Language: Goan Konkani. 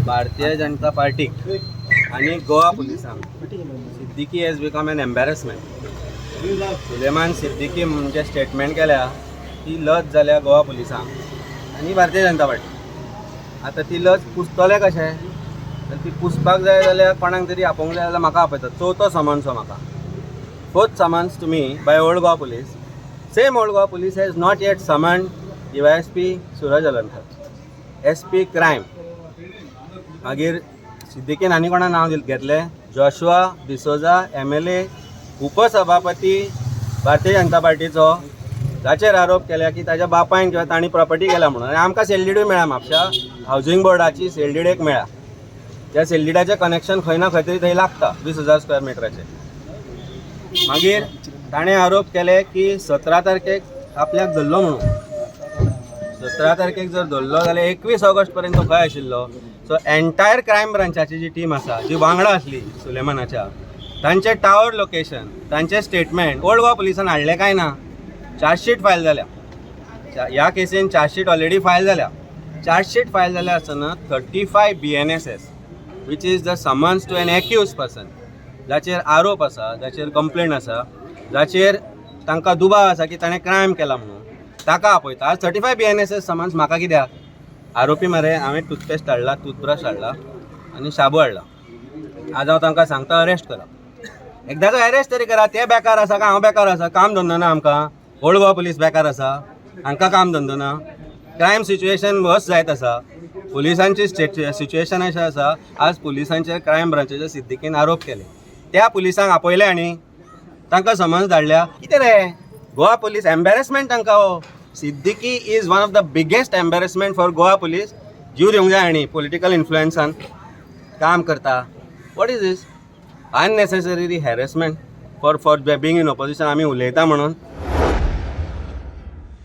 भारतीय जनता पार्टीक आनी गोवा पुलिसांक Siddiqui has become an embarrassment. Suleman Siddiqui म्हणजे स्टेटमेंट केल्या ती लज जाल्या गोवा पुलिसांक आनी भारतीय जनता पार्टी. आतां ती लज पुसतले कशे? तर ती पुसपाक जाय जाल्यार कोणाक तरी आपोवंक जाय जाल्यार म्हाका आपयतात. चवथो समन्स हो म्हाका, fourth summons to me by Old Goa Police. Same Old Goa Police has not yet summoned DySP Suraj Alankar, SP Crime. मागीर सिद्दीकीन आनी कोणा नांव घेतलें, जोशुआ डिसोजा, एमएलए, उपसभापती भारतीय जनता पार्टीचो, जाचेर आरोप केल्या की ताच्या बापायन किंवा तांणी प्रॉपर्टी केल्या म्हणून. आनी आमकां सेलडीडूय मेळ्ळा, म्हापशा हावजींग बोर्डाची सेलडीड एक मेळ्ळा. त्या सेलडीडाचें कनेक्शन खंय ना खंय तरी थंय लागता, 20,000 स्क्वेअर मिटराचें. मागीर ताणें आरोप केले की 17 तारखेक आपल्याक धरलो म्हणून. 17 तारखेक जर धरलो जाल्यार 21 ऑगस्ट पर्यंत तो खंय आशिल्लो? सो एंटायर क्रायम ब्रांचाची जी टीम आसा, जी वांगडा आसली सुलेमानाच्या, तांचे टावर लोकेशन, तांचे स्टेटमेंट ओल्ड गोवा पुलिसान हाडलें काय ना? चार्जशीट फायल जाल्या. ह्या केसीन चार्जशीट ऑलरेडी फायल जाल्या. चार्जशीट फायल जाल्या आसतना 35 BNSS, which is the summons to an accused person, जाचेर आरोप आसा, जाचेर कंप्लेन आसा, जाचेर तांकां दुबाव आसा की ताणें क्रायम केला म्हणून, ताका आपयता. आज 35 BNSS summons म्हाका कित्याक? आरोपी मरे. हांवें टूथपेस्ट हाडला, टूथब्रश हाडला आनी शाबू हाडला. आज हांव तांकां सांगता, अरेस्ट करा. एकदांचो अरेस्ट तरी करा. ते बेकार आसा काय हांव बेकार आसा? काम धंदो ना आमकां. ओल्ड गोवा पुलीस बेकार आसा, हांकां काम धंदो ना. क्रायम सिच्युएशन वर्स जायत आसा. पुलिसांची सिच्युएशन अशें आसा. आज पुलिसांचेर, क्रायम ब्रांचाच्या सिद्दीकीन आरोप केले. त्या पुलिसांक आपयले आनी तांकां समन्स धाडल्या. कितें रे गोवा पुलीस, एम्बेरसमेंट तांकां हो. Siddiqui is one of the biggest embarrassment for Goa Police. जीव दिवंक जाय. आनी पॉलिटिकल इन्फ्लुएन्सान काम करता. What is this unnecessary harassment for being in opposition? आमी उलयता म्हणून.